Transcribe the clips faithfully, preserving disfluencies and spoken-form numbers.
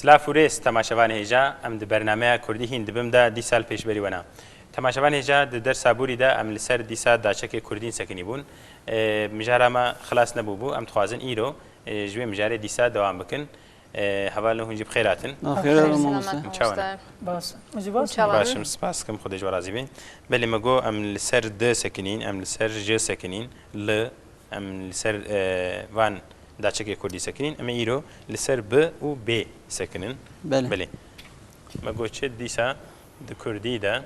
Silav û rêz temaşevanê hêja, em di bernameya Kurdî hîn dibim de dîsa li pêşberî we ne. Temaşevanê hêja, di dersa borî de em li ser dîsa daçekê kurdîn sekinî bûn. Ê, mijara me xilas nebûbû, em dixwazin îro, ê, ji wê mijarê dîsa dewam bikin. Ê, hevalno hûn jî bi xêr hatin. Bi xêr hatin, mamoste. Çawa ne? Baş. Hûn jî baş in? Çawa ne? Baş im, spas dikim, Xwedê ji we razî be. Belê me got em li ser D sekinîn, em li ser J sekinîn, li Em li ser, e, van daçekê kurdî sekinîn. Em ê îro li ser B û B sekinin. Belê. Belê. Me got çi dîsa di kurdî de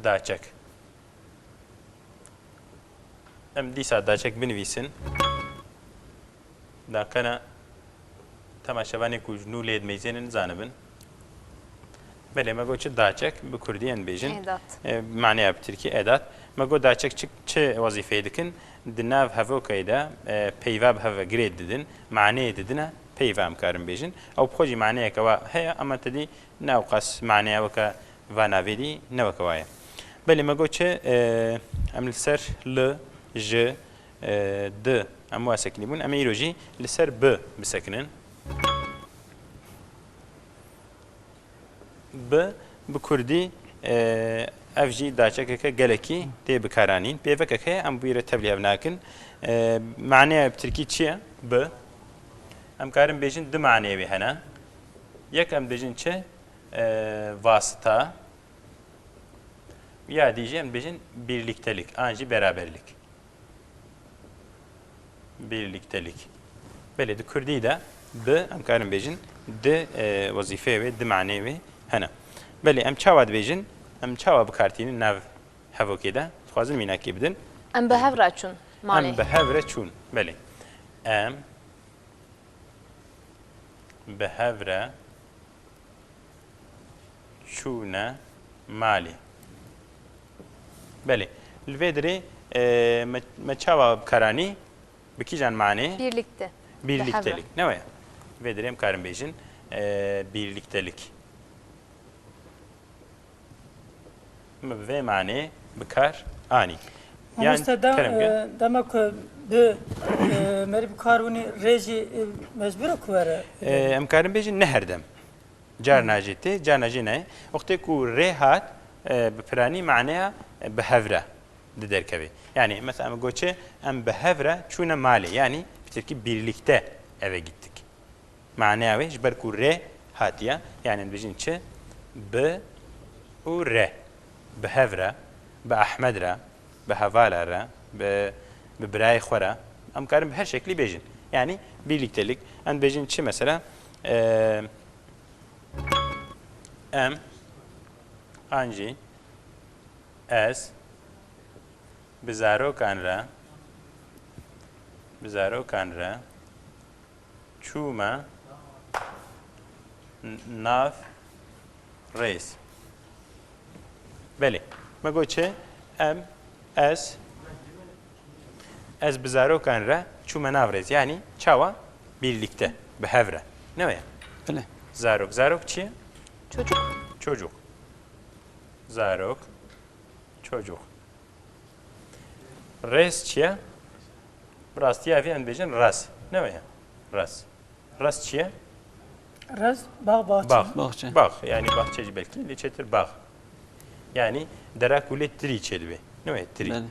daçek. Em dîsa daçek binivîsin. Dakana temaşevanê ku ji nû lê dimeyzênin zanibin. Belê, me got çi daçek bi kurdî em dibêjin. Êdat. E, maneya bi tirkî êdat. Me got daçek çi, çi wezîfeyê dikin? Di nav hevokê de, e, peyva bi hev ve girê didin, maneyê didine, peyva em karin bêjin. Ew bi xwe jî maneyeke wa heye, ama tedî ne ewqas maneya weke va navê dî ne weke wa ye. Belê, me got çi, e, em li ser li, ji, e, di, em wa sekinî bûn. Em ê îro jî li ser bi bisekinin. Bi, bi kurdî, e, ev jî daçekeke gelekî tê bikaranîn. Pêvekek heye, em bi wî re tevlî hev nakin. E, maneya bi tirkî çi ye? Bi. Em karin bêjin du maneyê wê hene. Yek em dibêjin çi? E, vasita. Ya dî jî em dibêjin birliktelik, an jî beraberlik. Birliktelik. Belê, di kurdî de bi, em karin bêjin, di, e, wezîfeyê wê, di maneyê wê hene. Belê, em çawa dibêjin, em çawa bi kar tînin nav hevokê de? Dixwazin mînakê bidin. Em bi hev re çûn malê. Em bi hev re çûn, belê. Em bi hev re çûne malê. Belê. Li vê dirê, e, me, me çawa bi kar anî? Bi kîjan manê? Birlikte. Birliktelik. Ne waya? Vê dirê em karin bêjin, e, birliktelik. Me bi vê manê bi kar anî. Mamoste, da, kerem ke, e, dema ku bi, e, merî bi kar hûnî rê jî, e, mecbûr e ku were? E, em karin bêjin ne her dem. Carna jî tê, carna jî nayê. Wextê ku rê hat, e, bi piranî maneya, e, bi hev re di derkevê. Yanî, mesela, em got çi, em bi hev re çûne malê. Yanî, bi tirkî birlikte eve gittik. Maneya wê, ji ber ku rê hatiye, yanî, em dibêjin çi? Bi û re. Bi hev re, bi Ehmed re, bi hevala re, bi, bi birayê xwe re. Em karin bi her şeklî bêjin. Yanî, birliktelik. Em dibêjin çi mesela? E, Em, an jî ez bi zarokan re, bi zarokan re çûme n-, nav rêz. Belê. Me got çi? Em, ez, ez bi zarokan re çûme nav rêz. Yanî çawa? Birlikte. Bi hev re. Ne waya? Belê. Zarok. Zarok çi ye? Çocuk. Çocuk. Zarok. Çocuk. Rêz çi ye? Bi rastiya vê em dibêjin rez. Ne waya? Rez. Rez çi ye? Rez, bax, baxçe. Bax. Baxçe. Bax, yanî baxçe jî belkî, lê çêtir bax. Yanî dera ku lê tirî çêdibe. Ne wê tirî? Belê.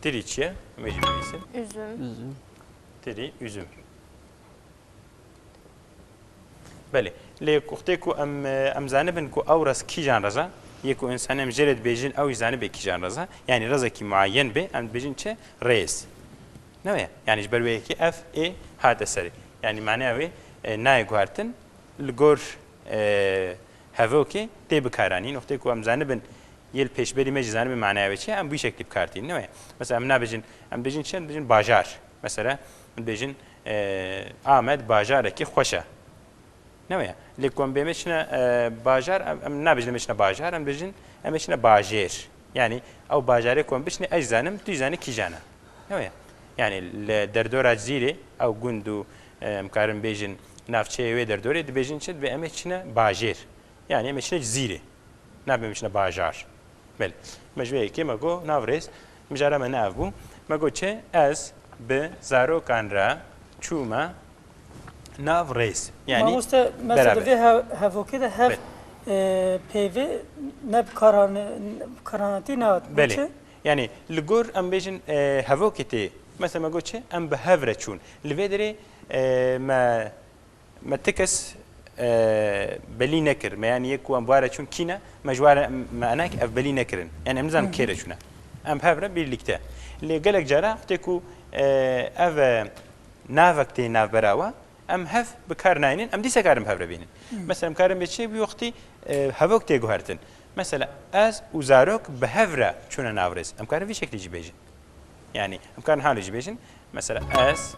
Tirî çi ye? Em ê jî binivîsin. Üzüm. Üzüm. Tirî, üzüm. Belê. Lê wextê ku em, em zanibin ku ew rez kîjan rez e, yê ku însanê em jê re dibêjin, ew jî zanibe kîjan rez e. Yanî rezekî muayyen be, em dibêjin çi? Rêz. Ne wê? Yanî ji ber wê yekê ev ê hate serê. Yanî maneya wê, e, nayê guhertin, li gor, e, hevokê tê bikaranîn. Wextê ku em zanibin, yê li pêşberî me jî zanibin maneya wê çi ye, em bi wî şeklî bi kar tînin. Ne wê? Mesela em nabêjin, em dibêjin çi? Em dibêjin bajar. Mesela em dibêjin, e, Amed bajarekî xweş e. Ne wê? Lê ku em bê me çine, e, bajar, em, em nabêjin em ê çine bajar, em dibêjin em ê çine bajêr. Yanî ew bajarê ku em biçine, ez zanim, tu zanî kîjan e. Ne wê? Yanî li derdora Cizîrê, ew gund û, e, em karin bêjin navçeyê wê derdorê, dibêjin çi? Dibê em ê çine bajêr. Yanî em ê çine Cizîrê. Nabê em ê çine bajar. Belê. Me ji wê yekê me got nav rêz, mijara me ne ev bû. Me got çi? Ez bi zarokan re çûme nav rêz. Yani Mamoste, mesela beraber. Di vê hev- hevokê de hev Be- e, peyvê ne bi karan- bi karanatî nehat. Belê. Yani li gor em bêjin e, hevokê tê. Mesela me got çi? Em bi hev re çûn. Li vê derê e, me me ti kes e, belî nekir. Me yani yek ku em bi ware çûn kî ne, me ji ware me enek ev belî nekirin. Yani em nizanin kê re çûne. Em bi hev re birlikte. Lê gelek cara tê ku e, ev e, navek tê navbera we, em hev bi kar naynin, em dîsa karin bi hev re bînin. Mesela em karin bê çi? Bi wextî e, hevok tê guhertin. Mesela ez û zarok bi hev re çûne navrêz. Em karin vî şeklî jî bêjin. Yani em karin halê jî bêjin. Mesela ez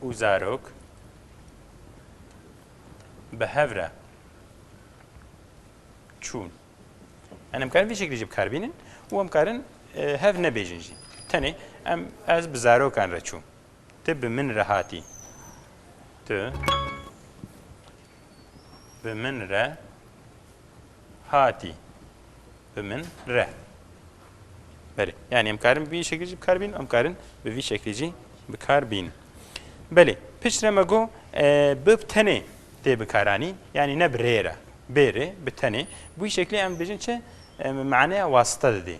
û zarok bi hev re çûn. Yani em karin vî şeklî jî bi kar bînin û em karin e, hev nebêjin jî. Tenê em ez bi zarokan re çûm. Tu bi min re hatî. Tu bi min re hatî. Bi min re. Belê. Yani em karin bi vî şeklî jî bi kar bînin, em karin bi vî şeklî jî bi kar bînin. Belê. Piştre me got e, bi tenê tê bikaranîn. Yani ne bi rê re. Bê rê, bi tenê. Bu şeklî em bêjin çi? E, maneya wasita didê.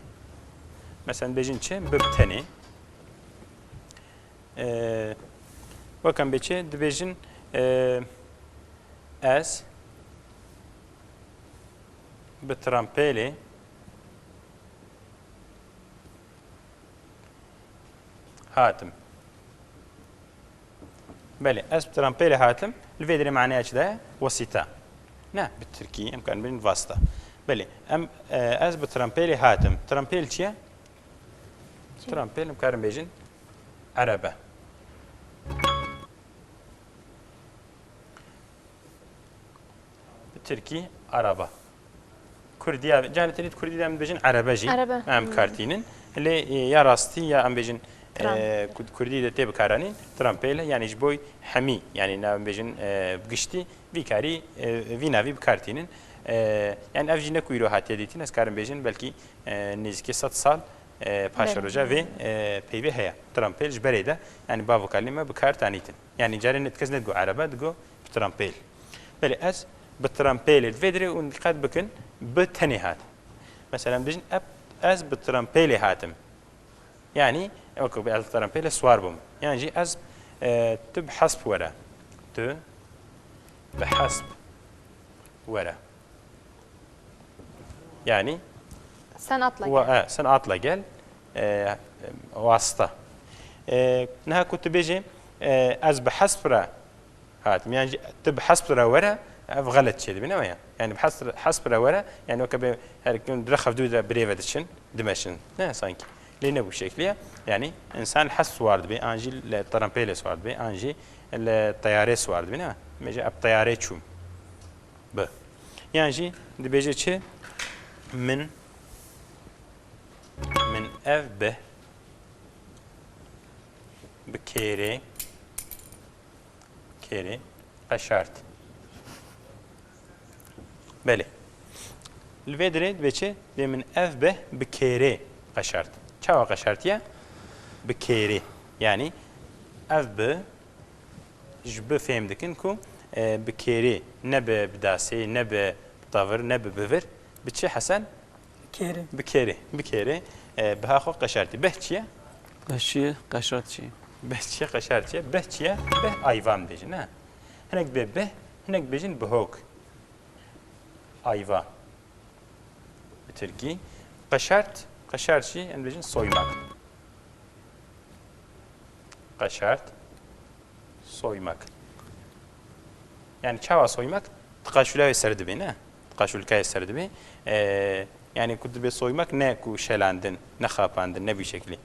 Mesela bêjin çi? Bi tenê. E, wek em bê çi? Dibêjin e, ez bi trampêlê hatim. Belê, ez bi trampêlê hatim. Li vê derê maneya çi de? Wesîta. Ne, bi tirkî em karin bêjin vasta. Belê, em, e, ez bi trampêlê hatim. Trampêl çi ye? Trampêl em karin bêjin erebe. Bi tirkî araba. Kurdiya, carê tenê di kurdî de em dibêjin erebe jî. Erebe. Em kartînin. Lê e, ya rastî ya em bêjin Tram. e, ku- kurdî de tê bikaranîn, trampêl e, yani ji bo hemî, yani na em bêjin e, giştî vî karî, e, vî navî bikartînin. E, yani ev jî ne ku îro hatiye dîtin, ez karim bêjin belkî e, nêzîkî sed sal e, paşeroja vê e, peyvê heye. Trampêl ji berê de, yani bavokalê me bi kar tanîtin. Yani carê ne kes nedigo erebe, digo bi trampêl. Belê ez bi trampêlê, vê dirê hûn diqet bikin, bi tenê hat. Mesela em dijin ep, ez bi trampêlê hatim. Yani wekî ez bi trampêlê swar bûm. Yan jî ez e, tu bi hesp were. Tu bi hesp were. Yani Sen atla wa, gel. e, sen atla gel. E, wasta. E, niha ku tu bêjî e, ez bi hesp re hatim. Yani jî tu bi hesp re were, ev xelet çê dibe, ne ya? Yani bi hesp, hesp re were, yani weke bê her kim dire xevdû de birêve diçin, dimeşin. Ne sanki. Lê ne bu şekliye. Yani insan li hesp swar dibe, an jî li trampêlê swar dibe, an jî li teyarê swar dibe, ne? Mêje eb teyarê çûm. Bi. Yan jî dibêje çi? Min, min ev bi, bi kêrê, kêrê qeşart. Belê. Li vê dirê dibê çi? Dê min ev bi, bi kêrê qeşart. Çawa qeşartiye? Bi kêrê. Yani ev bi, ji bi fêm dikin ku e, bi kêrê, ne bi, bi dasê, ne bi tavir, ne bi bivir. Bi çi Hesen? Kêrê. Bi kêrê, bi kêrê e, biha xwe qeşartî. Beh çi ye? Behçiye, qeşartçi. Beh çi ye, qeşartçi ye? Beh çi ye? Beh ayva em dibêjin, ne? Hinek dibê beh, hinek dibêjin bihok. Ayva. Bi tirkî. Qeşart, qeşart jî em dibêjin soymak. Qeşart, soymak. Yani çawa soymak? Tiqaşûla wê ser dibe, ne? Tiqaşûlka wê ser dibe. Ee, yani ku dibe soymak ne ku şelandin, ne xapandin, ne bi şeklî.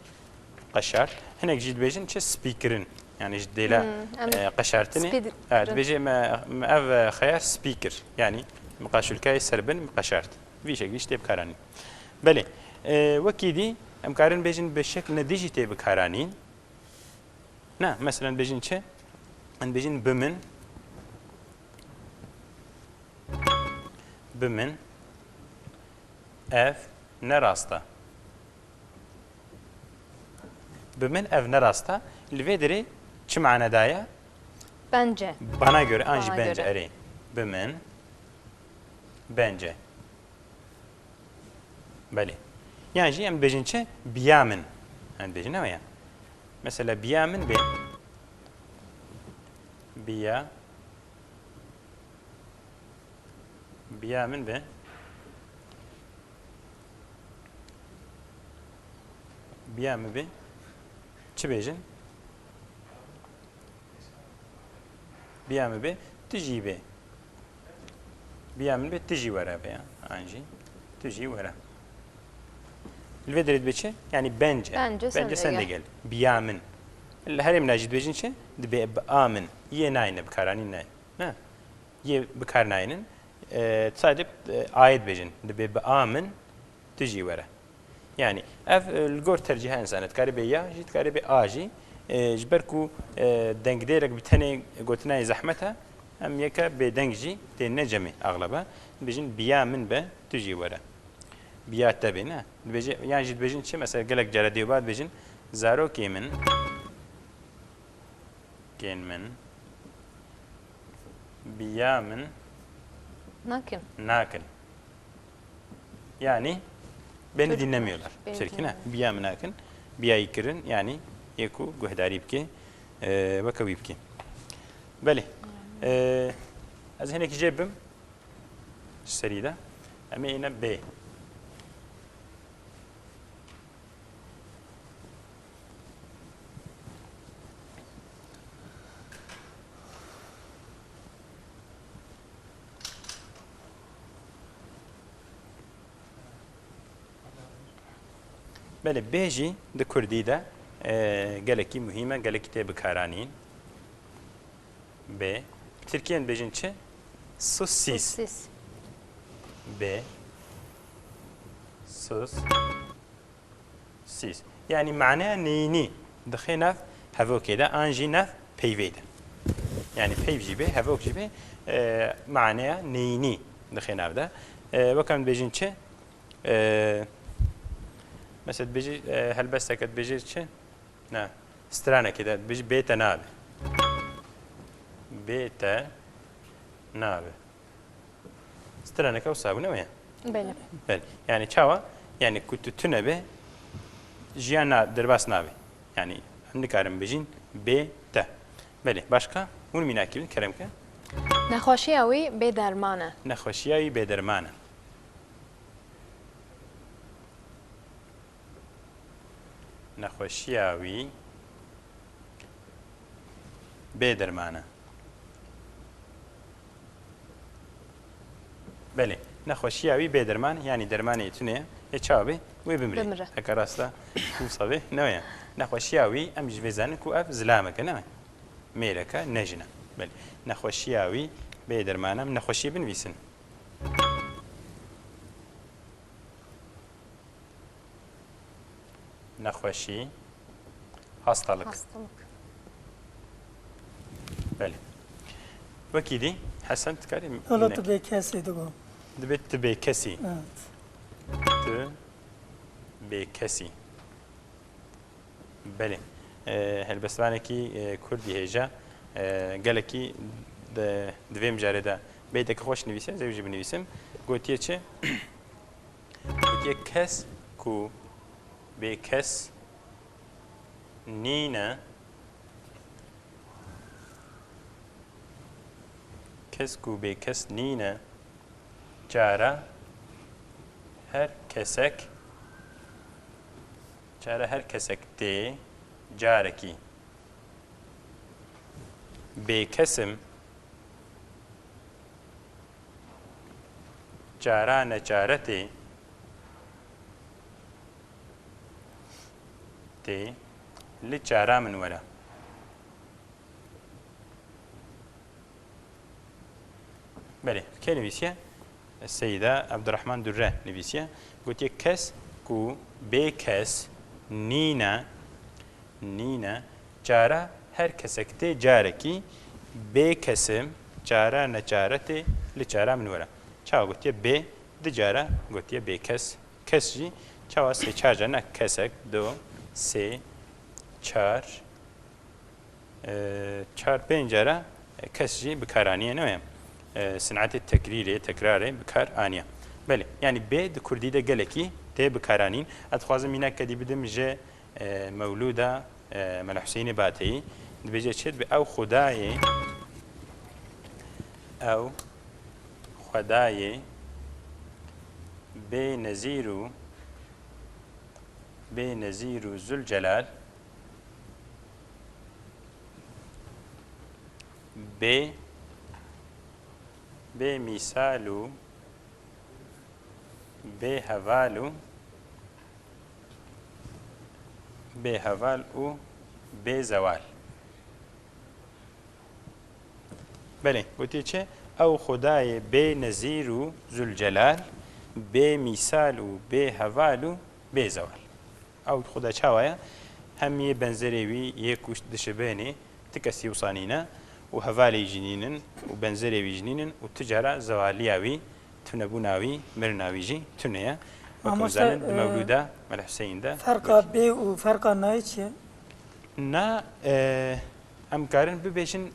Qeşart. Hinek jî dibêjin çi spîkirin. Yani ji dêla Hmm, em e, qeşartinê. spî di- Evet, dibêje me, me ev e, xeyar spîkir. Yani mi qaşûlka wê ser bin mi qeşart. Vî şeklî jî tê bikaranîn. Belê. E, wekî dî em karin bêjin bi şeklina dî jî tê bikaranîn. Na, meselen bêjin çi? Em bêjin bi min. Bi min. Ev ne rast e. Bi min ev ne rast e. Li vê derê çi mane daye? Bence. Bana göre, an jî Bana bence, göre. Erê. Bi min. Bence. Belê. Yan jî em dibêjin çi? Biya min. Em dibêjin, ne ya? Mesela biya min be. Biya. Biya min be. Biya min be. Çi bêjin? Biya min be, tu jî be. Biya min be, tu jî were be ya. An jî tu jî were. Li vê derê dibe çi? Yani bence. Bence sen de gel. Biya min. Li herêmê jî dibêjin çi? Dibe bi a min. Yê nayne, bikaranîn nayne. Ne? Yê bikar naynin. E, sadece, e, ayê dibêjin. Dibe bi a min, tu jî were. Yani, ev, e, li gor tercîha însan e. Dikarî bê ya jî, dikarî bê a jî. E, ji ber ku, e, dengdêrek bi tenê gotina yê zehmet e, em yeke bêdeng jî têne cemê axleba. Dibêjin, biya min be, tu jî were. Biya te be, ne? Dibêje, yan jî dibêjin çi? Mesela gelek cara dê û ba dibêjin, zarokê min, kên min, biya min Nakin. nakin. Yani beni Dur. dinlemiyorlar. Beni Serkî ne? dinlemiyor. Biya min nakin. Biyayî kirin, yani yê ku guhdarî bike, e, weke wî bike. Belê. E, ez hinekî jê bim. Ji serî de. Em ê îne bê. Belê, bê jî di kurdî de, e, gelekî muhîm e, gelekî tê bikaranîn. Bê. Tirkiyên dibêjin çi? Sus, sis. Sus, sis. Bê. Sus. Sis. Yani maneya neyînî dixe nav hevokê de, an jî nav peyvê de. Yani peyv jî bê, hevok jî bê, e, maneya neyînî dixe nav de. E, wek em dibêjin çi? E, mesela dibêjî, e, helbesteke dibêjî çi? Ne. Stranekê de dibêjî bê te nabe. Bê te nabe. Straneke wisa bû, ne weye? Belê. Belê. Yani çawa? Yani ku tu tune be, jiyan na, derbas nabe. Yani em nikarin bijîn bê te. Belê. Başka? Hûn mînakî bin, kerem ke. Nexweşiya wî bê derman e. Nexweşiya wî bê derman e. Nexweşiya wî bê derman e. Belê, nexweşiya wî bê derman, yanî dermanê tune ye, ê çawa bê? Wê bimrê. Bimire. Heke rasta wisa bê, ne weye. Nexweşiya wî, em ji vê zanin ku ev zilamek e, ne weye? Mêrek e, ne jin e. Belê, nexweşiya wî bê derman e, em nexweşiyê binivîsin. Nexweşî, hastalık. Hastalık. Belê. Wekî dî, Hesen, dikarî Hala mînak. Tu bê kesî digo. Dibe tu bê kesî. Evet. Tu bê kesî. Belê. E, helbestvanekî, e, kurdî hêja, e, gelekî di, di vê mijarê de beytekî xweş nivîse, ez ê wî jî binivîsim. Gotiye çi? Gotiye kes ku bê kes nîne, kes ku bê kes nîne, cara her kesek, cara her kesek tê carekî. Bê kes im, cara neçare tê, tê, li çara min were. Belê, kê nivîsiye? Seyda Abdurrahman Durre nivîsiye. Gotiye kes ku bê kes nîne, nîne, cara her kesek tê carekî, bê kesim, cara neçare tê, li çara min were. Çawa gotiye bê, di cara gotiye bê kes. Kes jî çawa sê çar carna kesek, du, sê, çar, e, çar pênc cara, e, kes jî bi kar aniye, ne weye? E, sinetê tekrîrê, tekrarê bi kar aniye. Belê, yanî bê di kurdî de gelekî tê bikaranîn. Ez dixwazim mînak kedî bidim ji, e, Mewlûda, e, Mela Huseyînê Bateyî. Dibêje çi? Dibê ew xwedayê, ew xwedayê bê nezîr û, bê nezîr û Zülcelal, bê, bê mîsal û bê heval û, bê heval û bê zewal. Belê, gotiye çi? Ew xwedayê bê nezîr û Zülcelal, bê mîsal û bê heval û bê zewal. Ew xweda çawa ye? Hem yê benzerê wî yê ku dişibênê, ti kesî wisa nîne û hevalê wî jî nînin û benzerê wî jî nînin û tu cara zewaliya wî, tunebûna wî, mirina wî jî tune ye. Wek hûn Mamoste, zanin, di e, Mewlûda Mela Huseyîn de ferqa bê û ferqa nayê çi ye? Na, e, em karin bibêjin,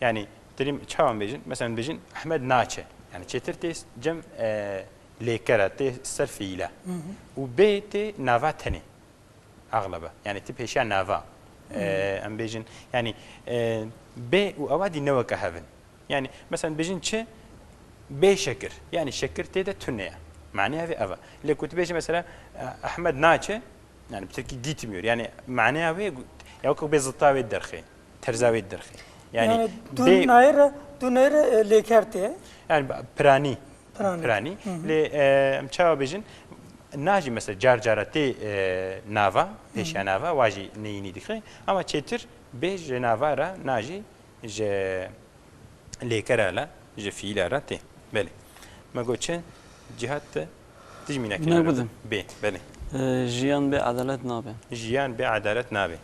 yanî, dilîm çawan bêjin? Mesela bêjin, Ehmed naçe. Yanî, çêtir tê cem, e, lêkera, tê ser fiîla. Hı hı. Û bê tê nava tenê. Axlebe. Yanî, ti pêşiya nava. Hı. E, em bêjin, yanî, e, bê û ewa dî ne weke hev in. Yanî, mesela bêjin çi? Bê şekir. Yanî, şekir tê de tune ye. Maneya vê ev e. Lê ku tu bêjî, mesela, e, Ehmed naçe, yanî, bi tirkî gitmiyor. Yanî, maneya wê, ya weke bê zita wê derxê. Terza wê derxê. Yanî, yanî, tu bê nayê re, tu nayê re, e, lêker tê. Yanî, piranî. Piranî. Piranî. Hı hı. Lê, e, em çawa bêjin? Na jî mesela car cara tê, e, nava, Hı hı. pêşiya nava, wa jî neyînî dixe. Ama çêtir bê ji nava re, na jî ji lêkera re, ji fiîla re tê. Belê. Me got çi? Cîhat, tu ji mînakê Mînak re bidim. Bê, belê. E, jiyan bê edalet nabe. Jiyan bê edalet nabe.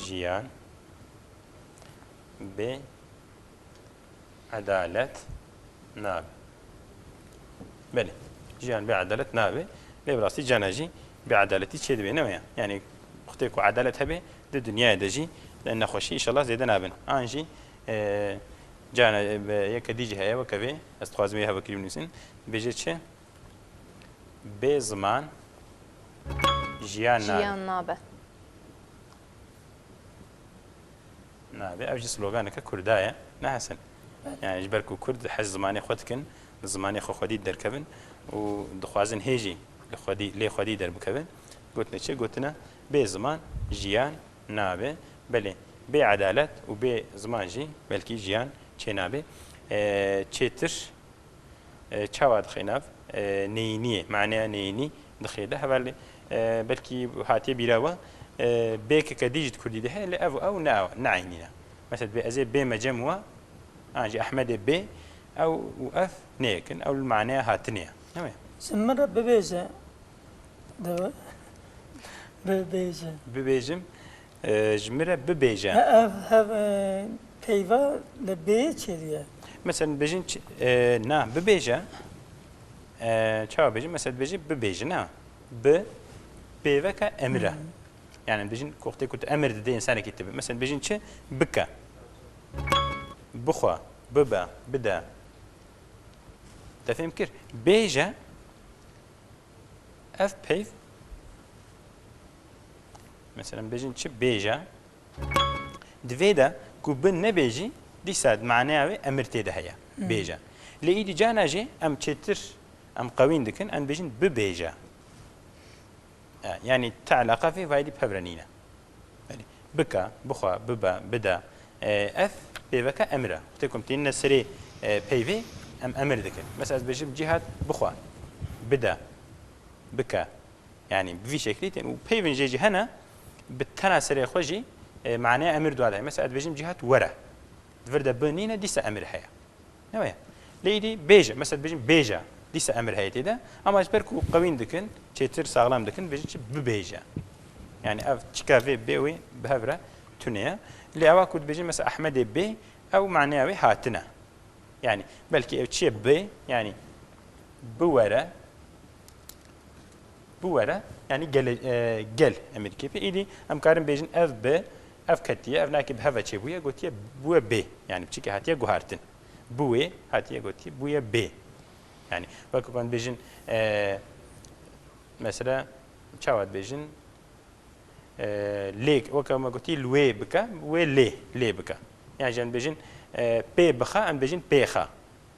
Jiyan bê edalet nabe. Belê. Jiyan bê edalet nabe. Lê bi rastî cana jî bê edaletî çêdibe, ne weye? Yanî, wextê ku edalet hebe, di dinyayê de jî nexweşî, înşallah, zêde nabin. An jî, e, cana, e, yeke dî jî heye, weke vê, ez dixwazim vê hevekirî binivîsim. Dibêje çi? Bê ziman jiyan nabe. Jiyan nabe. Nabe. Ev jî sloganeke kurda ye. Ne Hesen? Belê. Yani ji ber ku kurd hez zimanê xwe dikin, di zimanê xwe xwedî derkevin û dixwazin hê jî li xwedî, lê xwedî derbikevin. Gotine çi? Gotine bê ziman jiyan nabe. Belê, bê edalet û bê ziman jî belkî jiyan çênabe. Ee, çêtir E, çawa dixe nav? E, neyîniyê, maneya neyînî dixe de. Heval, e, belkî hatiye bîra we, e, bêkeke dî jî di kurdî de heye, lê ev û ew ne, ne eynî ne. Mesela dibê ez ê bême cem we, an jî Ehmedê bê, ew û ev ne yek in, ew li maneya hatinê ye. Değil mi? Ji min re bibêje. De-, bibêje. Bibêjim, e, ji min re bibêje. He, ev, hev, e, peyva li bê çêdiye. Mesela bêjin çi-, e, na, bibêje, e, çawa bêjin? Mesela dibêjin bibêje, na. Bi, peyveke emir e. Hmm. Yani bêjin, wextê ku tu emir didê însanekî tu bi. Mesela bêjin çi? Bike. Bixwe, bibe, bide. Te fêm kir? Bêje, ev peyv, mesela bêjin çi? Bêje. Di vê de ku bi nebêjî, dîsa maneya wê emir tê de heye. Hmm. Bêje. Lê îdî cana jî em çêtir, em qewîn dikin, em bêjin bibêje. E, yanî ti eleqa vê vayê dî pevre nîne. Belê. Bike, bixwe, bibe, bide. E, ev peyveke emir e. Wextê ku em tînine serê, e, peyvê, em emir dikin. Mesela ez bêjim Cîhat bixwe, bide, bike. Yanî bi vî şeklî tên. Û peyvên jê jî hene, bi tena serê xwe jî, e, maneya emir dua daye. Mesela ez dibêjim Cîhat were. Di vir de bi nîne, dîsa emir heye. Ne weye? Lê îdî bêje. Mesela dibêjin bêje. Dîsa emir heye tê de. Ama ji ber ku qewîn dikin, çêtir saxlem dikin, dibêjin çi? Bibêje. Yani ev çika vê bê wê bi hev re tune ye. Lê ewa ku dibêjin mesela Ehmedê bê, ew maneya wê hatine. Yani belkî ev çi ye bê, yani biwere, Biwere, yanî gele, e, gel emirkê pê. Îdî em karin bêjin ev bi, ev ketiye, ev nakê bi heve çêbûye, gotiye bûye bê. Yanî piçikê hatiye guhartin. Bûyê hatiye gotiye bûye bê. Yanî weke ku em bêjin, e, mesela çawa dibêjin, e, lê, weke me gotî li wê bike, wê lê, lê bike. Yan jî em dibêjin, e, pê bixe, em dibêjin pê xe.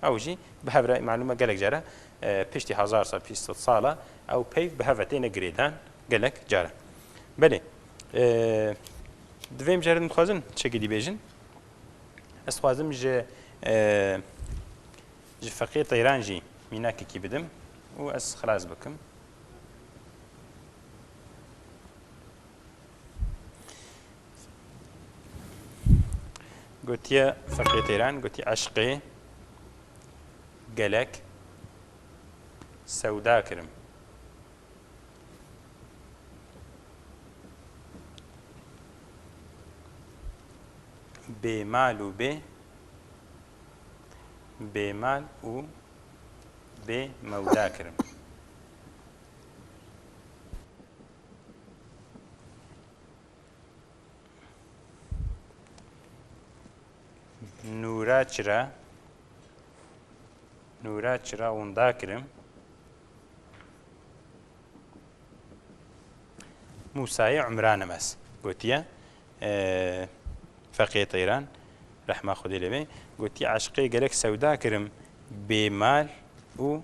Ew jî bi hev re, malûm e gelek cara, e, piştî hezar sal, piştî sed sala ew peyv bi hev re têne girêdan gelek cara. Belê, e, di vê mijarê de dixwazin tiştekî dî bêjin. Ez dixwazim ji, e, ji Feqiyê Teyran jî mînakekî bidim û ez xilas bikim. Gotiye Feqiyê Teyran, gotî eşqê gelek sewda kirim. Bê mal û bê, bê mal û bê mewda kirim. Nûra çira, nûra çira winda kirim. Mûsayê Umran em ez. Gotiye, e, Feqiyê Teyran, rehma Xwedê lê bê, gotiye eşqê gelek sewda kirim, bê mal û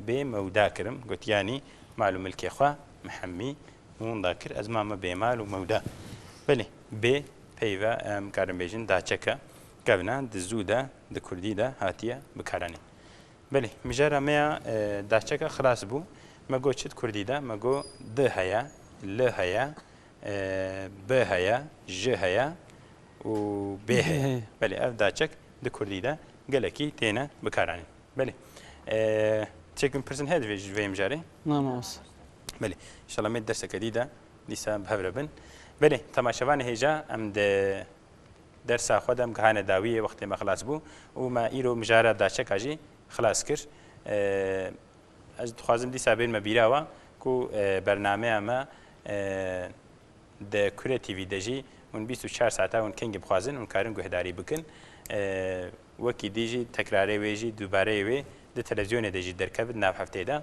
bê mewda kirim. Gotiye yanî mal û milkê xwe mihemî winda kir, ez mame bê mal û mewda. Belê, bê peyva em karin bêjin daçeke kevna di zû de, di kurdî de hatiye bikaranîn. Belê, mijara me ya, e, daçeka xilas bû. Me got çi di kurdî de? Me got di heye, li heye, e, bi heye, ji heye û bê heye. Belê, ev daçek di kurdî de gelekî têne bikaranîn. Belê. E, çêkin pirsin heye divê ji vê mijarê? Na, mamoste. Belê. Înşallah me derseke dî de dîsa bi hev re bin. Belê, temaşevanê hêja em di dersa xwe de em gihane dawiyê, wextê me xilas bû û me îro mijara daçeka jî xilas kir. E, ez dixwazim dîsa bênme bîra we ku, e, bernameya me, e, di Kure T V de jî hûn bîst û çar saeta hûn kengî bixwazin, hûn karin guhdarî bikin. E, wekî dî jî tekrarê wê jî, dûbareyê wê di televîzyonê de jî derkevit nav heftê de.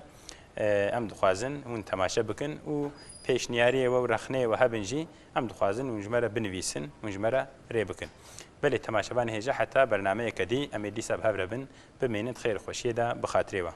E, em dixwazin hûn temaşe bikin û pêşniyariyê we û rexneyê we hebin jî, em dixwazin hûn ji me re binivîsin, hûn ji me re rê bikin. Belê temaşevanê hêja heta bernameyeke dî em ê dîsa bi hev re bin, bimînin di xêr û xweşiyê de bi xatirê we.